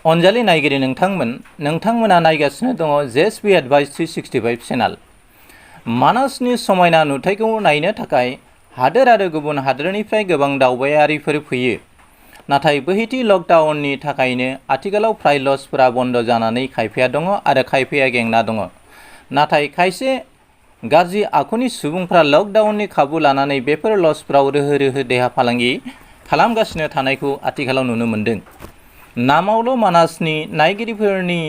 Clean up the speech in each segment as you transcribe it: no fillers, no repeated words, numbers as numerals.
अनजालि नायगिरि नोंथांमोना नायगासिनो दङ जेएसबी एडभाइस 365 चेनेल। मानासनि समायना नुथायखौ नायनो थाखाय हादोर आरो गुबुन हादोरनिफ्राय गोबां दावबायारिफोर फैयो। नाथाय बोहैथि लकडाउननि थाखायनो आथिखालाव फ्राय लजफोरा बन्द जानानै खायफाया दङ आरो खायफाया गेंना दङ। नाथाय खायसे गाज्रि आखुनि सुबुंफ्रा लकडाउननि खाबु लानानै बेफोर लजफोराव रोहो रोहो देहा फालांगि खालामगासिनो थानायखौ आथिखालाव नुनो मोन्दों। नामावल' मानासनि नायगिरिफोरनि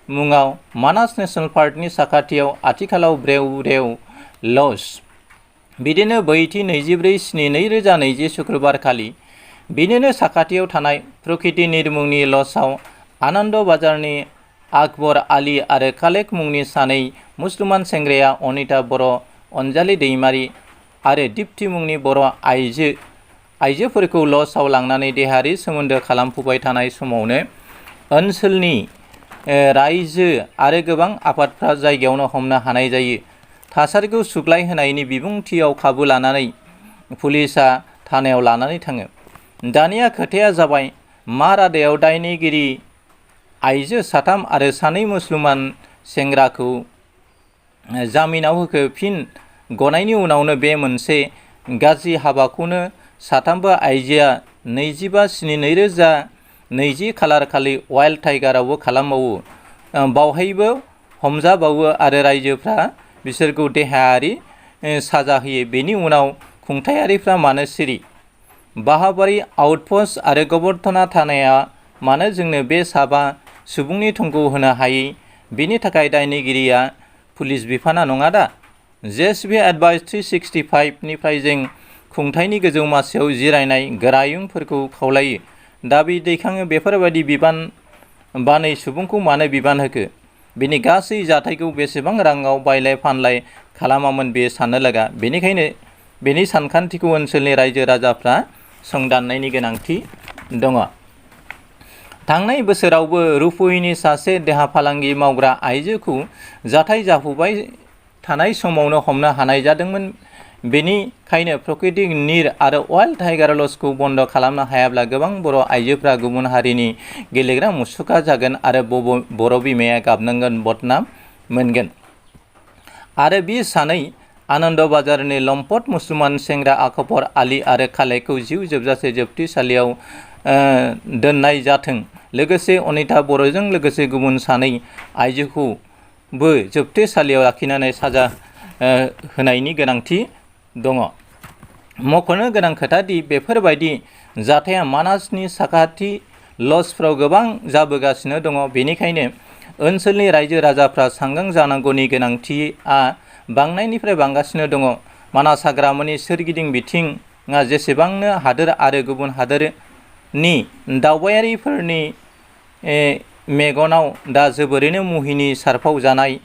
मुङाव मानास नेशनेल पार्कनि साखाथियाव आथिखालाव ब्रेव ब्रेव लज। बिदिनो बोहैथि 24/7/2020 शुक्रबार खालि बिनिनो साखाथियाव थानाय प्रकृति निर मुंनि लजआव आनन्द बाजारनि आकबर आली आरो खालेक मुंनि सानै मुसलमान सेंग्राया अनिता बर', अनजालि दैमारि आरो दीप्ति मुंनि बर' आइजोफोरखौ लजआव लांनानै देहायारि सोमोन्दो खालामफुबाय थानाय समावनो ओनसोलनि रायजो आरो गोबां आफादफ्रा जायगायावनो हमनो हानाय जायो। थासारिखौ सुग्लायहोनायनि बिबुंथियाव खाबु लानानै पुलिसआ थानायाव लानानै थाङो। दानिया खोथाया जाबाय मा रादायाव दायनिगिरि आइजो साथाम आरो सानै मुसलमान सेंग्राखौ जामिनाव होखो। फिन गनायनि उनावनो बे मोनसे गाज्रि हाबाखौनो साथामबो आइजोआ 25/7/2020 खालार खालि वाइल्ड टाइगारावबो खालामबावो। बावहायबो हमजाबावो आरो रायजोफ्रा बिसोरखौ देहायारि साजा होयो। बेनि उनाव खुंथायारिफ्रा मानो सिरि? बाहाबारि आउटपस्ट आरो गबर्धना थानाया मानो जोंनो बे साबा सुबुंनि थंखौ होनो हायै? बेनि थाखाय दायनिगिरिया पुलिस बिफाना नङा दा? जेएसबी एडभाइस 365 निफ्राय जों खुंथायनि गोजौ मासियाव जिरायनाय गोरायुंफोरखौ खावलायो। दाबि दैखाङो बेफोरबायदि बिबान बानै सुबुंखौ मानो बिबान होखो? बेनि गासै जाथायखौ बेसेबां राङाव बायलाय फानलाय खालामामोन बे साननो लागा। बेनिखायनो बेनि सानखान्थिखौ ओनसोलनि रायजो राजाफ्रा संदाननायनि गोनांथि दङ। थांनाय बोसोरावबो रुपहिनि सासे देहा फालांगि मावग्रा आइजोखौ जाथाय जाफुबाय थानाय समावनो हमनो हानाय जादोंमोन। बेनिखायनो प्रकृति निर आरो वाइल्ड टाइगार लजखौ बन्द खालामनो हायाब्ला गोबां बर' आइजोफ्रा गुबुन हारिनि गेलेग्रा मुसुखा जागोन आरो बर' बिमाया गाबनांगोन, बदनाम मोनगोन। आरो बे सानै आनन्द बाजारनि लम्पट मुसलमान सेंग्रा आकबर आली आरो खालेकखौ जिउ जोबजासे जोबथेसालियाव दोननाय जाथों। लोगोसे अनिता बर'जों लोगोसे गुबुन सानै आइजोखौबो जोबथेसालियाव लाखिनानै साजा होनायनि गोनांथि दङ। मख'नो गोनां खोथा दि बेफोरबायदि जाथाया मानासनि साखाथि लजफ्राव गोबां जाबोगासिनो दङ। बेनिखायनो ओनसोलनि रायजो राजाफ्रा सांग्रां जानांगौनि गोनांथिया बांनायनिफ्राय बांगासिनो दङ। मानास हाग्रामानि सोरगिदिं बिथिङा जेसेबांनो हादोर आरो गुबुन हादोरनि दावबायारिफोरनि मेगनाव दा जोबोरैनो मुहिनि सारफाव जानाय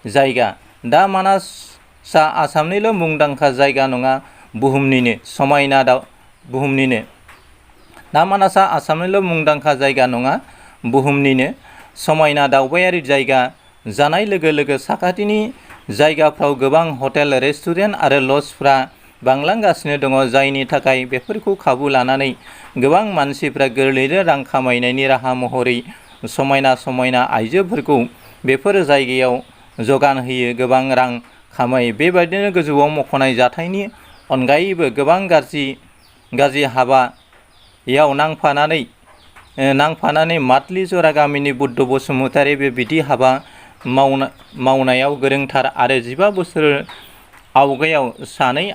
जायगा। दा मानासआ आसामनिल' मुंदांखा जायगा नङा, बुहुमनिनो समायना दावबायारि जायगा जानाय लोगो लोगो साखाथिनि जायगाफ्राव गोबां हटेल, रेस्टुरेन्ट आरो लजफ्रा बांलांगासिनो दङ, जायनि थाखाय बेफोरखौ खाबु लानानै गोबां मानसिफ्रा गोरलैनो रां खामायनायनि राहा महरै समायना आइजोफोरखौ बेफोर जायगायाव जगान होयो, गोबां रां खामायो। बेबायदिनो गोजौआव मख'नाय जाथायनि अनगायैबो गोबां गाज्रि हाबायाव नांफानानै मातलि जरा गामिनि बुद्ध बसुमतारी बिदि हाबा मावनायाव गोरोंथार आरो 15 बोसोर आवगायाव सानै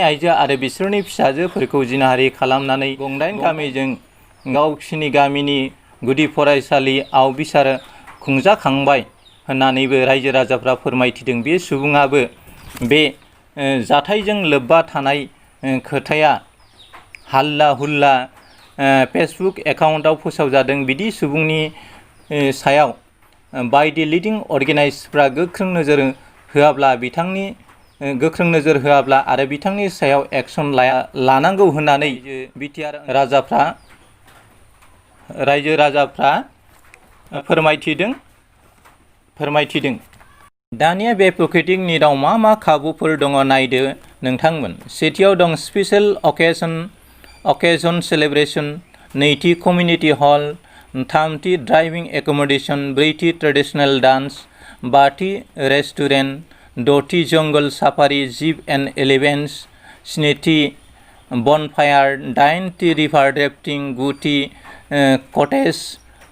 आइजो आरो बिसोरनि फिसाजोफोरखौ जिनाहारि खालामनानै गंदाइन गामिजों गावसिनि गामिनि गुदि फरायसालिआव बिसार खुंजाखांबाय होननानैबो रायजो राजाफ्रा फोरमायथिदों। बे सुबुङाबो बे जाथायजों लोब्बा थानाय खोथाया हाल्ला हुल्ला फेसबुक एकाउन्टआव फोसावजादों। बिदि सुबुंनि सायाव बायदि लिडिं अर्गेनाइजारफ्रा गोख्रों नोजोर होआब्ला आरो बिथांनि सायाव एक्सन लानांगौ होननानै बिटिआर रायजो राजाफ्रा फोरमायथिदों। दानिया बे प्रकृति निराव मा खाबुफोर दङ नायदो नोंथांमोन। सेथियाव दं स्पेशेल अकेजन सेलेब्रेशन नैथि कमिउनिटि हल, थामथि ड्राइभिं एकमडेशन, ब्रैथि ट्रेडिशनेल डान्स, बाथि रेस्टुरेन्ट, द'थि jungle safari jeep and elephants, स्निथि बनफायार, दाइनथि रिभार रेफ्टिं, गुथि कटेज,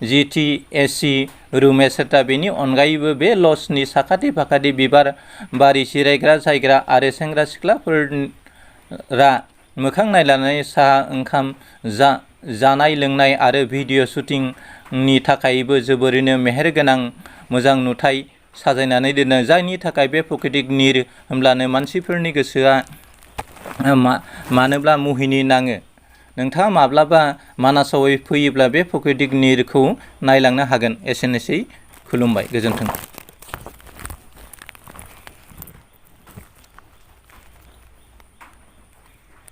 जिथि एसि रुम एसेट्रा। बेनि अनगायैबो बे लजनि साखाथि फाखाथि बिबार बारि, जिरायग्रा जायगा आरो सेंग्रा सिख्लाफोरा मोखां नायलायनानै साहा ओंखाम जानाय लोंनाय आरो भिडिअ शुटिंनि थाखायबो जोबोरैनो मेहेरगोनां मोजां नुथाय साजायनानै दोनो, जायनि थाखाय बे प्राकृतिक निर होनब्लानो मानसिफोरनि गोसोआ मानोब्ला मुहिनि नाङो। नोंथाङा माब्लाबा मानासाव फैयोब्ला बे प्राकृतिक निरखौ नायलांनो हागोन। एसेनोसै, खुलुमबाय, गोजोन्थों।